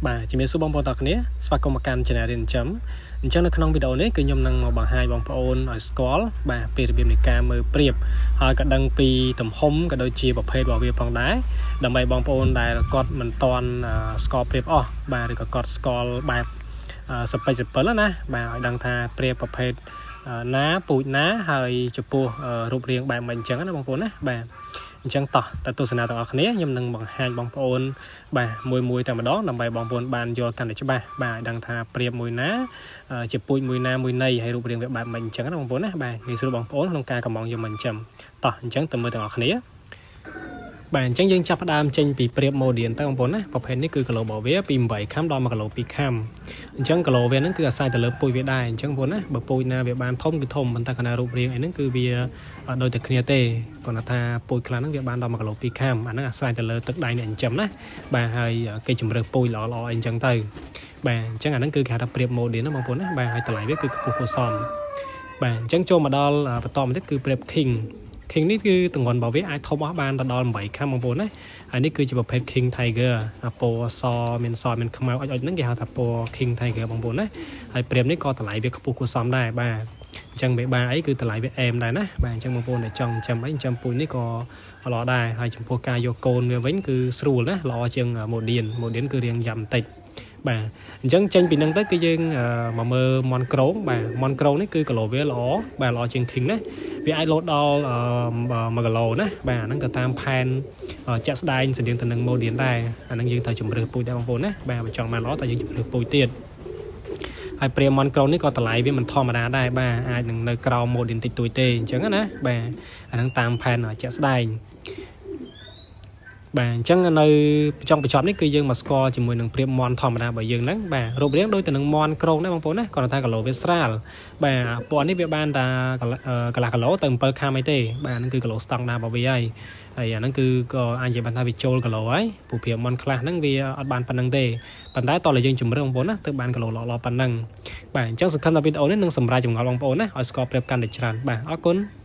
បាទជំរាបសួរបងប្អូនទាំងគ្នាស្វាគមន៍មកកាន់ Channel រៀនចិញ្ចឹមអញ្ចឹងនៅក្នុងវីដេអូនេះគឺខ្ញុំនឹងមកបង្ហាញបងប្អូនឲ្យស្គាល់បាទពីរបៀបនៃការមើលព្រៀបហើយក៏ដឹងពីទំហំក៏ដូចជាប្រភេទរបស់វាផងដែរដើម្បីបងប្អូនដែលគាត់មិនទាន់ស្គាល់ព្រៀបអស់បាទឬក៏គាត់ស្គាល់បែបសពិចសពិលណាបាទឲ្យដឹងថាព្រៀបប្រភេទណាពូជណាហើយចំពោះរូបរាងបែបមិនអញ្ចឹងណាបងប្អូនណាបាទអញ្ចឹងតោះតើទស្សនាទាំងអស់គ្នាខ្ញុំនឹងបង្ហាញបងប្អូនបាទមួយមួយតែម្ដងដើម្បីបងប្អូនបានយល់កាន់តែច្បាស់បាទឲ្យដឹងថាព្រៀបមួយណាជាពូជមួយណាមួយណីហើយរូបរាងវាបែបមិនអញ្ចឹងណាបងប្អូនណាបាទងាយស្រួលបងប្អូនក្នុងការកម្មង់យកមកចិញ្ចឹមតោះអញ្ចឹងទៅមើលទាំងអស់គ្នាបាទអញ្ចឹងយើងចាប់ផ្ដើមចេញពីព្រៀប Modian ទៅបងប្អូនណាប្រភេទនេះគឺគីឡូរបស់វាពី8ខាំដល់1គីឡូ2ខាំអញ្ចឹងគីឡូវាហ្នឹងគឺអាស្រ័យទៅលើពូជវាដែរអញ្ចឹងបងប្អូនណាបើពូជណាវាបានធំគឺធំប៉ុន្តែកាលណារូបរាងអីហ្នឹងគឺវាដូចតែគ្នាទេគ្រាន់តែថាពូជខ្លះហ្នឹងវាបានដល់1គីឡូ2ខាំអាហ្នឹងអាស្រ័យទៅលើទឹកដៃអ្នកចិញ្ចឹមណាបាទហើយគេជំរើសពូជល្អៗអីអញ្ចឹងទៅបាទអញ្ចឹងអាហ្នឹងគឺគេហៅថាព្រៀប Modian ណាបងប្អូនណាបាទហើយតម្លៃវាគឺខ្ពស់គួរសមបាទអញ្ចឹងចូលមកដល់បន្តមកទៀតគឺព្រៀប King King នេះគឺទម្ងន់របស់វាអាចធំអស់បានដល់8ខាំបងប្អូនណាហើយនេះគឺជាប្រភេទ King Tiger អាពណ៌សមានសមានខ្មៅអុចអុចហ្នឹងគេហៅថាពណ៌ King Tiger បងប្អូនណាហើយព្រាមនេះក៏តម្លៃវាខ្ពស់គួរសមដែរបាទអញ្ចឹងមេបាអីគឺតម្លៃវាអែមដែរណាបាទអញ្ចឹងបងប្អូនដែលចង់ចិញ្ចឹមអីចិញ្ចឹមពូជនេះក៏ល្អដែរហើយចំពោះការយកកូនវាវិញគឺស្រួលណាល្អជាង Modian Modian គឺរៀងយ៉ាប់បន្តិចបាទអញ្ចឹងចេញពីនឹងទៅគឺយើងមកមើលមន់ក្រងបាទមន់ក្រងនេះគឺគីឡូវាល្អបាទល្អជាង King ណាវាអាចលោតដល់1គីឡូណាបាទអាហ្នឹងក៏តាមផែនជាក់ស្ដែងស្តៀងទៅនឹង Modian ដែរអាហ្នឹងយើងត្រូវជំរើសពូជដែរបងប្អូនណាបាទបើចង់បានល្អតើយើងជំរើសពូជទៀតហើយព្រាមន់ក្រងនេះក៏តម្លៃវាមិនធម្មតាដែរបាទអាចនឹងនៅក្រោម Modian តិចតួចទេអញ្ចឹងណាបាទអាហ្នឹងតាមផែនជាក់ស្ដែងបាទអញ្ចឹងនៅចុងបញ្ចប់នេះគឺយើងមកស្គាល់ជាមួយនឹងព្រាបមន់ធម្មតារបស់យើងហ្នឹងបាទរូបរាងដូចទៅនឹងមន់ក្រងដែរបងប្អូនណាគ្រាន់តែថាគីឡូវាស្រាលបាទពណ៌នេះវាបានតែកន្លះគីឡូទៅ7ខាំអីទេបាទហ្នឹងគឺគីឡូស្តង់ដារបស់វាហើយហើយអាហ្នឹងគឺក៏អាចនិយាយបានថាវាចូលគីឡូហើយព្រោះព្រាបមន់ខ្លះហ្នឹងវាអត់បានប៉ុណ្្នឹងទេប៉ុន្តែតោះតែយើងជំរឿបងប្អូនណាទៅបានគីឡូល្អៗប៉ុណ្ណឹងបាទអញ្ចឹងសង្ឃឹមថាវីដេអូនេះនឹងសម្រាប់ចម្ងល់បងប្អូនណាឲ្យស្គាល់ព្រាបកាន់តែច្រើនបាទអរគុណ។